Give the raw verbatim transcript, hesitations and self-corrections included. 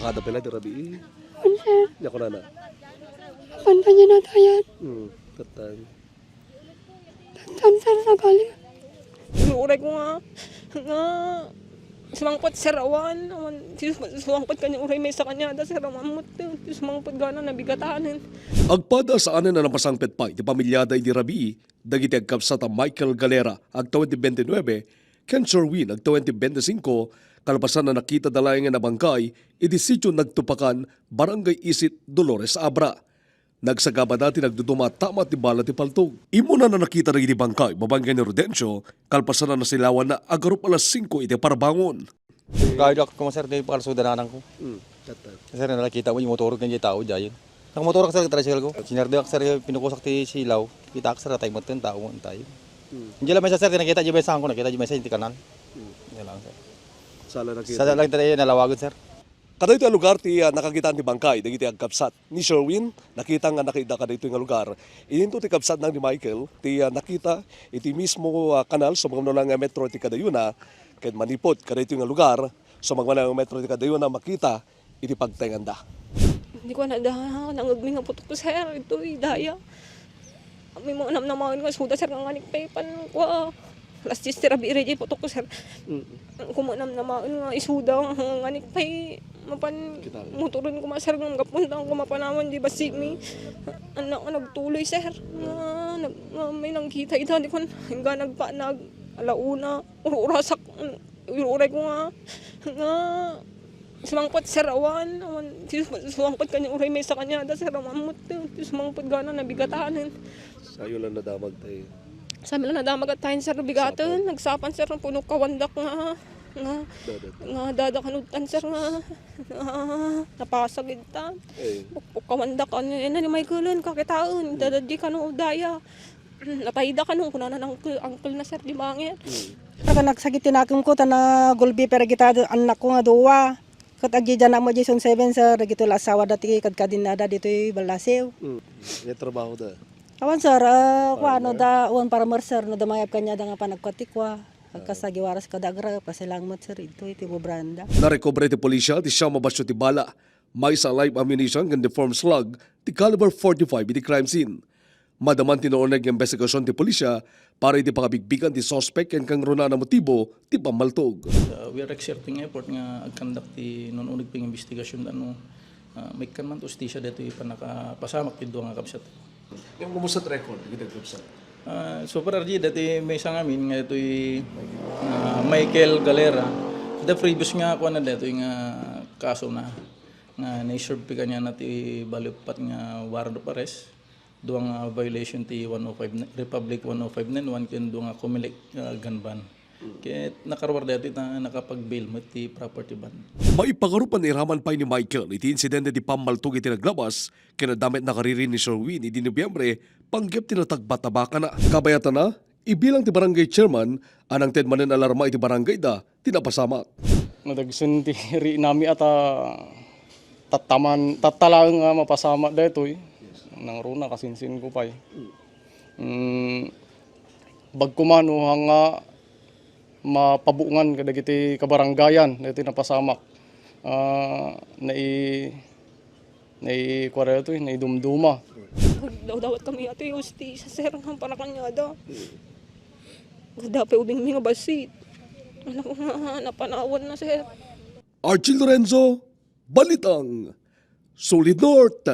Kada pila di rabii? Wen, sir. Nya kunana? Apan ta ginatayan. Hmm, katan. Tantan, sir, sakali. Inuray ko nga, nga, sumangpet, sir, awan, awan, sumangpet kaniak uray maysa kaniada, sir, awan met, sumangpet gana nabigatanen. Agpada saanen a napasangpet pay ti pamiliada idi rabii dagiti agkabsat a Michael Galera, agtawen ti twenty-nine, ken Sherwin, agtawen ti twenty-five, kalpasan a nakitada laeng a nabangkay iti Sitio Nagtupakan, Barangay Isit, Dolores Abra. Nagsagabada ti nagduduma a tama ti bala ti paltog. Immuna a nakita dagiti bangkay babaen ken ni Rodencio, kalpasan a nasilawanna agarup alas singko iti parbangon. Kaydak ko, sir, di pakalsudan anak ko. Hmm, katan. Sir, nakita mo yung motor ko, yung tao, dyan. Nakamotor ako, sir, tricycle ko. Sinardo ako, sir, pinukusak ti silaw. Kita ako, sir, atay mo, tao mo, tayo. Hmm. Hindi lang may sa, sir, nakita di may sa ako, nakita di may sa, hindi kanal. Hmm. Yan lang, sir. Sala nakita. Sala lang tayo nalawagan, sir. Kadaytoy a lugar ti, ah, nakakitaan ti bangkay dagiti agkabsat ni Sherwin. Nakita nga nakita kadaytoy nga lugar. Idinto ti kabsatna ni Michael ti, ah, nakita iti mismo, ah, kanal, sumagmamano lang nga metro ti kadayona, ket manipud kadaytoy nga lugar, sumagmamano nga metro ti kadayona, makita iti pagtenganda. Hindi ko na da, nangagmi nga putok, sir. Itoy, daya. May mga namnamaen nga isuda, sir, nga nganik pay pan kua. Alas diyes ti rabii, ready po to ko, sir. Mm. Kumanamnamaen nga isuda nga nganik pay mapan motoren kuma, sir, nga gapunta ang kumapanawan di basig mi. Anak nga nagtuloy, sir. Nga, nag, nga may nangkita ita, di kon, hanggang nagpa, nag, alauna, ururasak, uray ko nga, nga, sumangpet, sir, awan, awan, ti sumangpet kanya, uray maysa kaniada, sir, awan met, ti sumangpet gana, nabigatanen. Sayo lang nadamag tayo. Sayo lang nadamag tayo, sir, bigaten, nagsapan, sir, puno kawandak nga, nga, dadak, nga dadak, ano, tan, sir, nga, ah, napasag ita. Eh. Pukpuk kawandak, ano, yan, ni Michael, kakitaen, dadadi kano, daya. Natayda kano, kunana ng uncle, uncle na, sir, di bangir. Hmm. Saka nagsagit ti nakem ko, ta nagulbi pay dagiti anak ko nga dua. Ket aggidian mo Jason seven, sir, dagitoy la asawa dati kadkadinada ditoy Ballaseo. Hmm. May trabaho da? Awan, sir, ah, kuano da, awan farmer, sir, no da mayab kaniada nga panagkuatikua. Agkasta giwaras kada agrap, kasi langmat, sir, ito, iti bubranda. Narekobre ti pulisya ti siam a basio ti bala, maysa a live ammunition ken deformed slug ti caliber forty-five iti crime scene. Madama ti nauneg nga imbestigasyon ti pulisya para iti pangabigbigan ti suspek ken kangrunaan a motibo ti pammaltog. Uh, we are exerting effort nga agkandak ti nauneg pay nga imbestigasyon, ano, uh, maikkan man ti hustisya daytoy pannakapasamak ti dua nga kabsat. Yung kumusta ti record, dagiti kabsat? Uh, so far, R J, daytoy maysa ngamin nga daytoy, uh, Michael Galera. The previous nga, kuwan na daytoy nga kaso na, nga na-serve pay kaniana ti bali uppat nga warrant of arrest. Dua nga violation ti one oh five, Republic one oh five nine one ken dua nga Comelec, ah, gun ban. Ket nakaruar daytoy ta nakapag-bail met ti property bond. Maipagarup a nairaman pay ni Michael iti insidente ti pammaltog iti naglabas ken adda met nakariri ni Sherwin idi Nobyembre, panggep ti natagbat a bakana. Kabayatana, ibilang ti barangay chairman a nangted manen alarma iti barangayda ti napasamak. Nadagsen ti rinami a ta, tattaman, tattalaeng nga mapasamak daytoy. Nangruna, kasinsin ko pay. Mm, bagko man, no, nga mapabuongan kadagiti kabarangayan daytoy napasamak. Ah, nai-, nai-, kuwara to, eh, naidumduma. Dawdawat kami atoy hustisya, sir, nga para kaniada. Kada pay ubing mi nga bassit. Anak ko nga, napanawan na, sir. Archie Lorenzo, Balitang Solid North.